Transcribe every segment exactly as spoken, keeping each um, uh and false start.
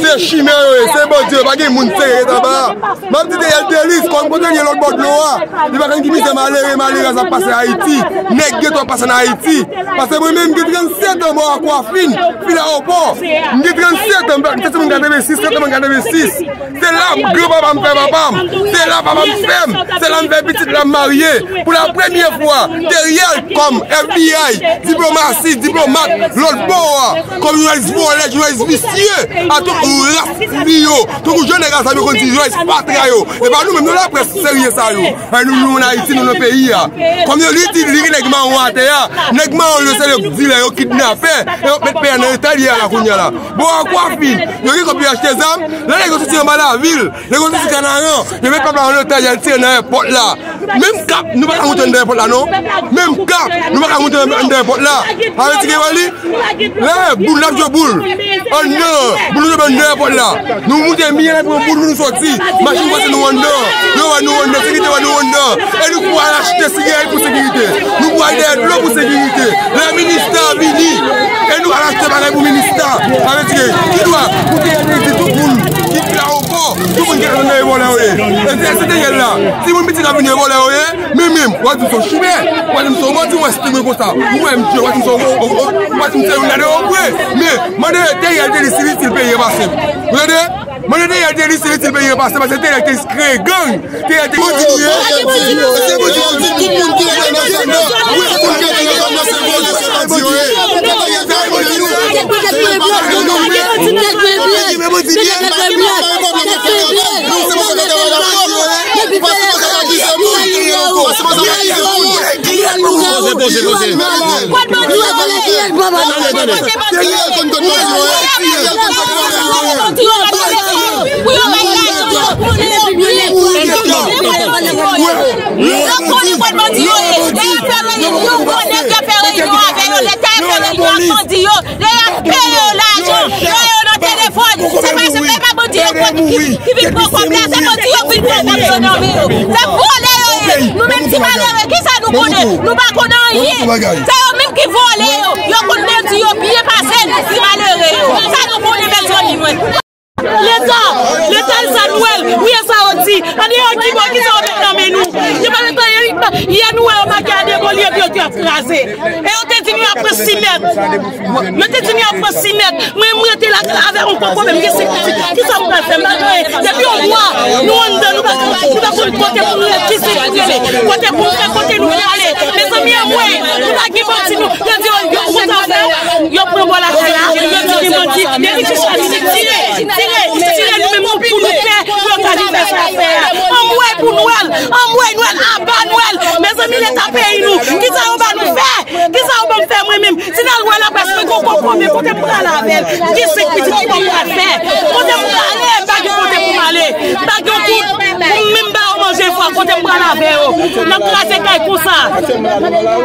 Se chimè yo ye, se bandi yo, pa gen moun serye anba a. M ap di Theriel Thelus, kòm kote l ye lòt bò dlo a, li pa konn ki mizè malere, malerèz ap pase Ayiti. Nèg geto ap pase nan Ayiti. Paske mwen menm, m gen trannsèt an bò Akwafin, vil Ayewopò. M gen trannsèt an, m fèt se moun katrevensis, katrevensis. Se la granpapa m fè papa m. Se la papa m fè m. Se la m fè pitit la m marye. Pou la premyè fwa, Theriel kòm F B I, diplomasi, diplomat, lòt bò a, kòm jounalis vòlè, jounalis visye, a tout ras li yo. Tankou jan nèg a sa yo konn di jounalis fatra yo. E pa nou menm, nou laprès serye sa yo. Ay, nou, nou ann Ayiti, nou nan peyi a. Kòm yo li di, li gen nèg mawon atè a. Nèg mawon yo se yo dilè, yo kidnapè. E yo met peyi a nan eta li ye a la kounye a la. Bon, Akwafin, yo gen kòb yo achte zam. Lè nèg yo soti anba lavil, nèg yo soti Kanaran, yo met pèp la ann otaj, y al tire nan èpòt la. Menm kap, nou pa ka moute anndan èpòt la, non. Menm kap, nou pa ka moute anndan èpòt la. Sa vle di ke wè li, lè boul, n ap jwe boul. Anndan, boul nou jwe anndan èpòt la. Nou moute, miye la pran boul, nou soti. Machin pase nou anndan. Yo wè nou anndan, sekirite wè nou anndan. E nou pou al achte sigarèt pou sekirite. Nou pou al dèyè dlo pou sekirite. Lè minista vini, e nou al achte bagay pou minista. Sa vle di ke, ki dwa pou te di tout moun ki fè ankò, tout moun ki nan vòlè yo ye. E se, se Theriel la. Si moun piti ka vini vòlè yo ye, men menm, w a di m se yon chimè, w a di m se yon bandi, w a esplike mwen konsa. Ou wè m, w a di m se yon, w a di m se youn nan de yo vre. Men, mande Theriel Thelus si li itil peyi a pase. Ou tande? Mande Theriel Thelus si li itil peyi a pase, paske Theriel Thelus kreye gang. Theriel Thelus bandi li ye. Se bandi, se bandi, tout moun ki nan zòn nan. Wi, tout moun ki nan zòn nan, se bandi, se bandi yo ye. Poze, poze, poze. Yo konnen kot bandi yo ye. Lè y ap fè reyinyon, yo konnen y ap fè reyinyon avè yo. Leta y ap fè reyinyon ak bandi yo. Lè y ap peye yo lajan, lè yo nan telefòn. Se pa, se pa bandi yo ki, ki vin pran kòb la, se bandi yo ki vin pran kòb yo nan men yo. Se vòlè yo ye. Nou menm ti malere, kisa nou konnen? Nou pa konnen anyen. Se yo menm ki vòlè yo. Yo konn bandi yo byen pase nou ti malere yo. Sa nou konnen, mezanmi mwen? Leta, Leta sa nou wè l, wi e sa yo di. An deyò ki bò, kisa yo met nan men nou? Yo pa met anyen, yè nou wè yo make a de bò li epi yo te ap kraze. E yo te di nou y ap pran sis mèt. Yo te di nou y ap pran sis mèt. Mwen, mwen rete la avè yon koko, men m gen senk pitit. Kisa m pral fè? M pa gen anyen. Depi yon mwa, nou anndan, nou pa, nou pa konn kote pou nou rete, ki sèk pou nou rele, kote pou nou fè, kote nou prale. Mezanmi, anmwey, nou pa gen bandi, nou. Yo di yo, yo kontan fè, yo pran bò lakay la, yo di gen bandi, depi ti chwa, tire, tire, tire nou menm pou nou pè, pou yo ka vin fè sa y ap fè a. Anmwey pou Nwèl, anmwey Nwèl, aba Nwèl. Mezanmi, Leta peyi nou, kisa yo ba nou fè? Kisa yo ban m fè mwen menm? Si n al wè laprès, mwen gon koko, men kote m prale avè l? M gen senk pitit, ki bò m pral fè? Kote m prale? M pa gen kote pou m ale. M pa gen yon goud pou m menm ba yo manje fwa, kote m pral avè yo? N ap kraze kay konsa.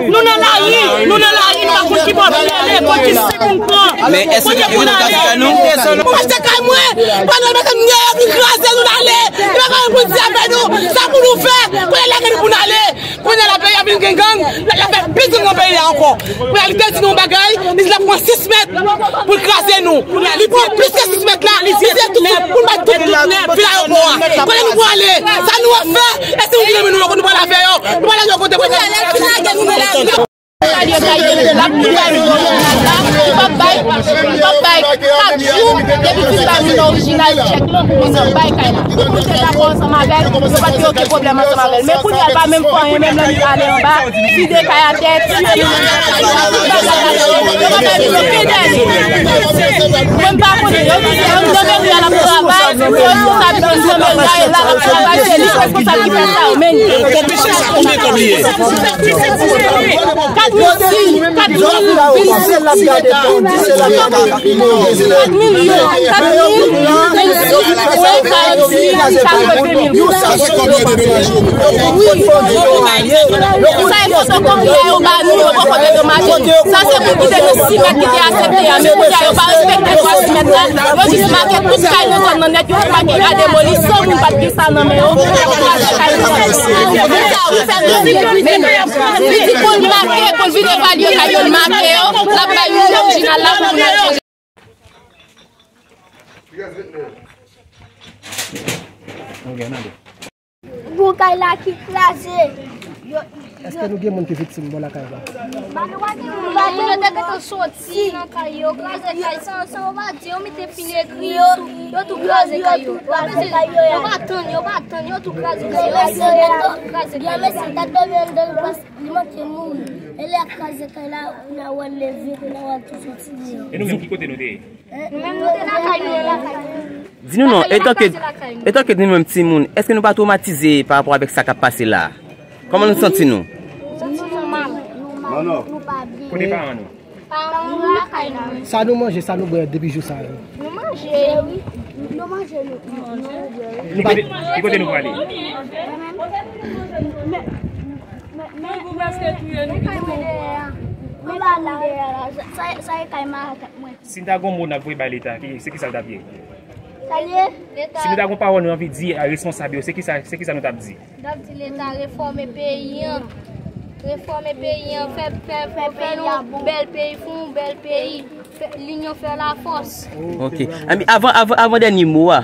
Nou nan lari, nou nan lari, nou pa konn ki bò pou n ale, konn ki sèk pou n pran. Men èske kote pou n ale? M achte kay mwen, pandan mwen menm, yo vin kraze nou, n ale. E pa gen anyen pou n di avè nou, sa pou nou fè? Kote lage nou pou n ale? Kounye a la peyi a vin gen gang, l ap fè plis gang nan peyi a ankò. Kounye a li te di nou yon bagay, li di l ap pran sis mèt pou l kraze nou. Li pran plis ke sis mèt la, li di tout, pou l bay tout, tout vil Ayewopò a. Kote nou prale? Sa nou ap fè? E si nou vin nan men nou, nou pral avè yo? Nou pral avè yo kote pou n ale? L ap tou bay nou nan jounal la, li p ap bay, li p ap bay kat jou depi ti bay moun nan orijinal tchèk lan pou moun nan bay kay la. Moun te dakò ansanm avè l, yo pa t gen okenn pwoblèm ansanm avè l. Men kounye a, l pa menm fè anyen, menm lè li ale anba, vide kay atè, tiye moun. Yo pa bay moun okenn èd. Mwen, m pa konnen, yo di se anndan meri a l ap travay, se responsab anndan meri a, e la l ap travay, se li responsab ki fè sa yo, men. Konbyen kòb li ye? Kat mil, kat mil, kat mil, kat mil, kat mil, vennsis, wi, karannde mil goud. Wi. Sa e fotokopi a yo ba nou, yo poko dedomaje nou. Sa se pou kite nou sis mèt ki te aksepte a. Men kounye a, yo pa respekte dwa sis mèt la. Yo jis make tout kay nan zòn nan nèt, yo make a demoli, san moun pa t gen sa nan men yo. Li di pou l make, pou l vin evalye kay yo, l make yo, l ap bay moun orijinal la pou moun al chanje. Ok, n ale. Gon kay la ki kraze. Èske nou gen moun ki viktim bò lakay la? Ba nou pa gen moun. Ba nou, yo te gentan soti nan kay yo, kraze kay, san, san yo pa di, yo mete pinye gri, yo tou, yo tou kraze kay yo. Yo pa tann, yo pa tann, yo tou kraze kay yo. Yo kraze kay yo. Li manke mouri. E lè y ap kraze kay la, kounye a w ap leve, kounye a w ap tou soti deyò. E nou menm, ki kote nou te ye? Nou menm, nou te lakay nou, lakay nou. Di nou non, etanke, etanke nou menm timoun, èske nou pa twomatize pa rapò avèk sa k ap pase la a? Kòman nou santi nou? Santi nou mal. Nou pa byen. Kote paran nou? Paran nou lakay nou. Sa nou manje, sa nou bwè depi jou sa yo? Nou manje, wi. Nou manje, nou, nou bwè, wi. Ki kote, ki kote nou prale? Men, men, men, men, men kay mwen dèyè a. Men pa la, sa, sa e kay mwen ak mwen. Si n ta gon mo n ap voye bay Leta, ki, se kisa l t ap ye? Sa l ye? Si nou ta gon pawòl nou anvi di a responsab yo, se kisa, se kisa nou t ap di? N ap di Leta refòme peyi an. Refòme peyi an, fè, fè, fè, fè nou yon bèl peyi, fè yon bèl peyi. Fè, linyon fè lafòs. Ok. Ami, avan, avan, avan dènye mo a,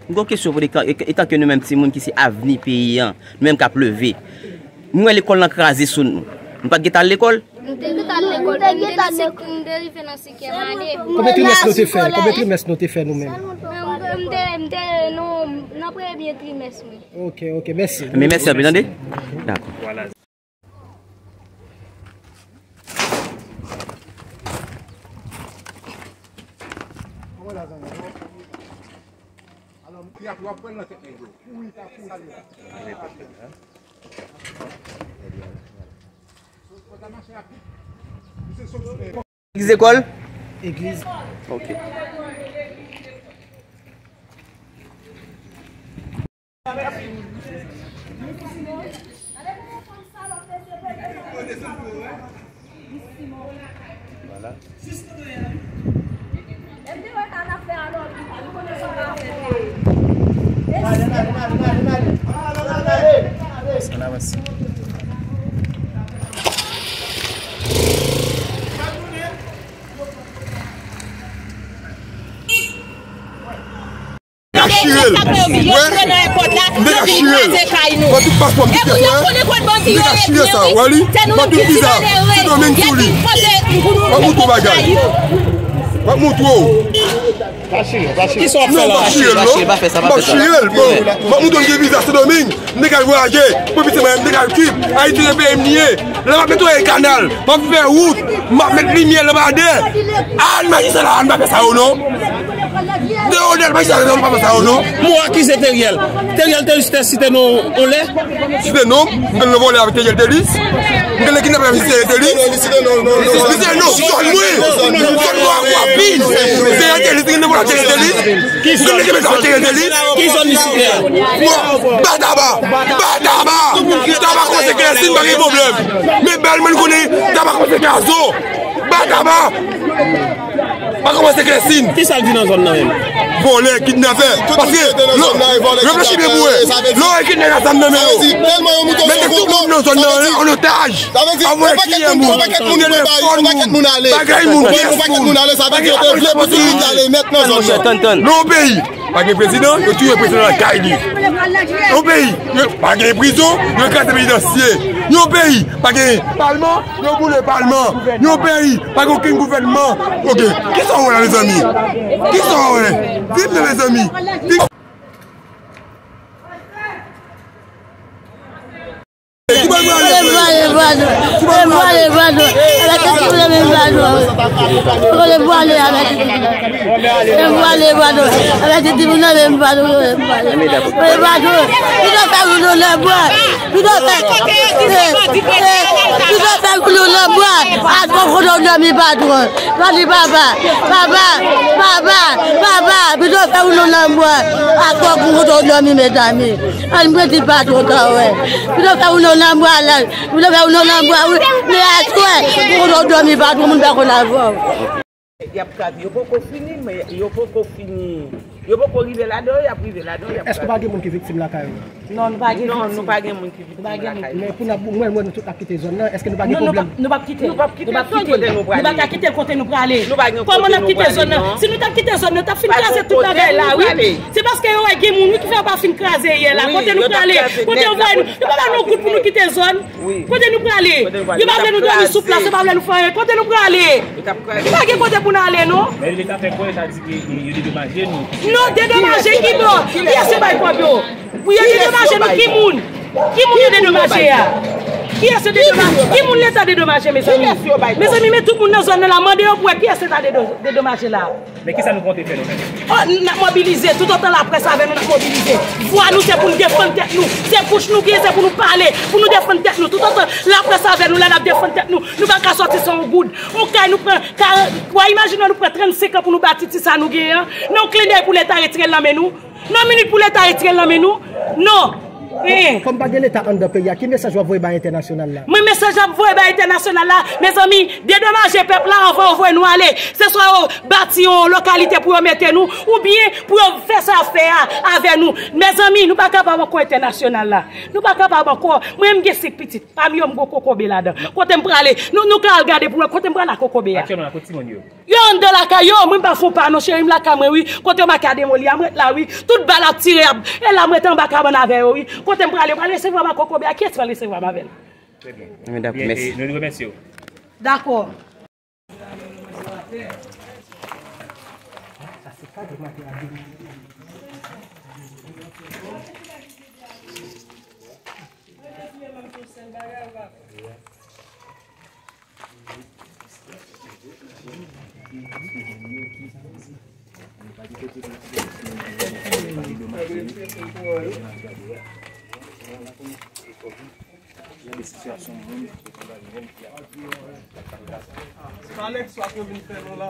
m gon kesyon pou nou, etan, etanke nou menm timoun ki se avni peyi an, nou menm k ap leve. Nou wè lekòl lan kraze sou nou. Nou pa t gentan al lekòl? Nou te gentan al lekòl, men nou te nan sik-, nou te rive nan senkyèm ane. Konbyen trimès nou te fè? Konbyen trimès nou te fè nou menm? M, m te, m te nan, nan premye trimès, wi. Ok, ok, mèsi. Men mèsi anpil, tande? Dakò. Egliz lekòl? Egliz. Ok. Voilà. Sa n avanse. Ka chire l. Wè. M te ka chire l. Pran tout paspò m te fè. M te ka chire sa. Wè li? Pran tout viza Sendomeng sou li. M ap moutre w bagay. M ap moutre w. Non, m ap chire l, non. M ap chire l, bon. M ap moutre w m gen viza Sendomeng. M te ka al vwayaje, pwofite mwen, m te ka al Kib, Ayiti se peyi m li ye. Lè m ap netwaye kanal, m ap fè wout, m ap met limyè lanpadè. Al majistra la, al pa fè sa yo non. Deodè, al majistra la, al pa fè sa yo non. Mwen akize Teriel. Teriel te jis te site non, on lè. Site non, m te nan vòlè avèk Teriel Telis. M te nan kidnapè avèk Teriel Telis. Li site non, zòn mwen. Zòn mwen ak Wapin. Teriel Telis, m te nan vòlè avèk Teriel Telis. Ki zòn? Ki zòn li site a? Bon, Bataba! Bataba! Taba kòmanse klèsin, pa gen pwoblèm. Men bèl mwen konnen, Taba kòmanse gazo. Bataba! Pa kòmanse klèsin. Ki sa l di nan zòn nan menm? Vòlè, kidnapè. Paske, lè w reflechi byen pou wè, lè w wè kidnapè zam nan men yo. Mete tout moun nan zòn nan an otaj. Ap voye tiye moun, telefòn moun, bagay moun, pyès moun. Bagay moun. Tann, tann. Nan yon peyi, pa gen prezidan, yo touye prezidan lakay li. Yon peyi, yo pa gen prizon, yo kraze prezidansye. Yon peyi, pa gen palman, yo boule palman. Yon peyi, pa gen okenn gouvènman. Ok, kisa w wè la, mezanmi? Kisa w wè? Di m non, mezanmi. Di- Ki bò l prale, frè? Ki bò l prale? Ki bò l prale? Avèk timoun nan menm bado. Ki bò l prale avèk timoun nan? Ki bò l prale, bado? Avèk timoun nan menm bado. Bado. Bado. Li ta fè woulou nan bwa. Li ta fè, li ta fè woulou nan bwa. Atò kote w dòmi, patwon. Mande papa, papa, papa, papa, pito fè woulou nan bwa. Atò pou kote w dòmi, mezanmi. Ann mwen di patwon ta wè. Pito fè woulou nan bwa la. Pito fè woulou nan bwa, wi. Men aswè, pou kote w dòmi, patwon, moun pa konn avè w. Y ap kraze. Yo poko fini, men yo poko fini. Yo poko rive ladan, y ap rive ladan, y ap... Èske pa gen moun ki viktim lakay ou? Non, nou pa gen viktim. Non, nou pa gen moun ki viktim lakay nou. Men pou n ap, mwen, mwen, nou tout ap kite zòn nan, èske nou pa gen pwoblèm? Non, nou p ap kite. Nou p ap kite zòn kote nou prale. Nou pa ka kite l kote nou prale. Nou pa gen kote nou prale, non. Kòman n ap kite zòn nan? Si nou t ap kite zòn nan, yo t ap fin kraze tout bagay la, wi. Se paske yo wè gen moun, wi, ki fè yo pa fin kraze yè la. Kote nou prale? Kote yo voye nou? Yo pa ba nou goud pou nou kite zòn. Kote nou prale? Yo pa vle nou dòmi sou plas, yo pa vle nou fè anyen. Kote nou prale? Nou pa gen kote pou n ale, non. Men Leta fè kwè, sa di ke yo dedomaje nou. Non, dedomaje ki bò? Kiyès yo bay kòb yo? Pou yo dedomaje nou, ki moun? Ki moun yo dedomaje a? Kiyès yo dedomaje? Ki moun Leta dedomaje, mezanmi? Mezanmi, men tout moun nan zòn nan la, mande yo pou wè kiyès Leta dedo-, dedomaje la. Men kisa nou konte fè nou menm? Oh, n ap mobilize, toutotan laprès avè nou, n ap mobilize. Vwa nou, se pou n defann tèt nou. Se bouch nou gen, se pou nou pale, pou nou defann tèt nou. Toutotan laprès avè nou la, n ap defann tèt nou. Nou pa ka sòti san yon goud. Yon kay nou pran karan-, w a imajine nou pran trannsenk an pou nou bati ti sa nou genyen an. Nan yon klendèy pou Leta retire l nan men nou. Nan minit pou Leta retire l nan men nou. Non. Kòm pa gen Leta anndan peyi a, ki mesaj w ap voye bay entènasyonal la? Mwen, mesaj m ap voye bay entènasyonal la, mezanmi, dedomaje pèp la anvan yo voye nou ale. Se swa yo bati yon lokalite pou yo mete nou, oubyen pou yo fè sa y ap fè a avè nou. Mezanmi, nou pa kapab ankò entènasyonal la. Nou pa kapab ankò. Mwen, m gen senk pitit. Pami yo, m gon kokobe ladan. Kote m prale? Nou, nou ka al gade pou mwen. Kote m prale ak kokobe a? Aktyèlman, kote timoun yo? Yo anndan lakay yo, mwen m pa fon pa non, cheri, m lakay mwen, wi. Kote yo make a demoli a, m ret la, wi. Tout bal ap tire, ap, e la, m ret anba kabann avè yo, wi. Kote m prale? Yo pral resevwa m ak kokobe a, kiyès pral resevwa m avè l? Trè byen. Ebyen, dakò, mèsi. Nou, nou remèsye w. Dakò. Sa Alex ap vin fè nou la.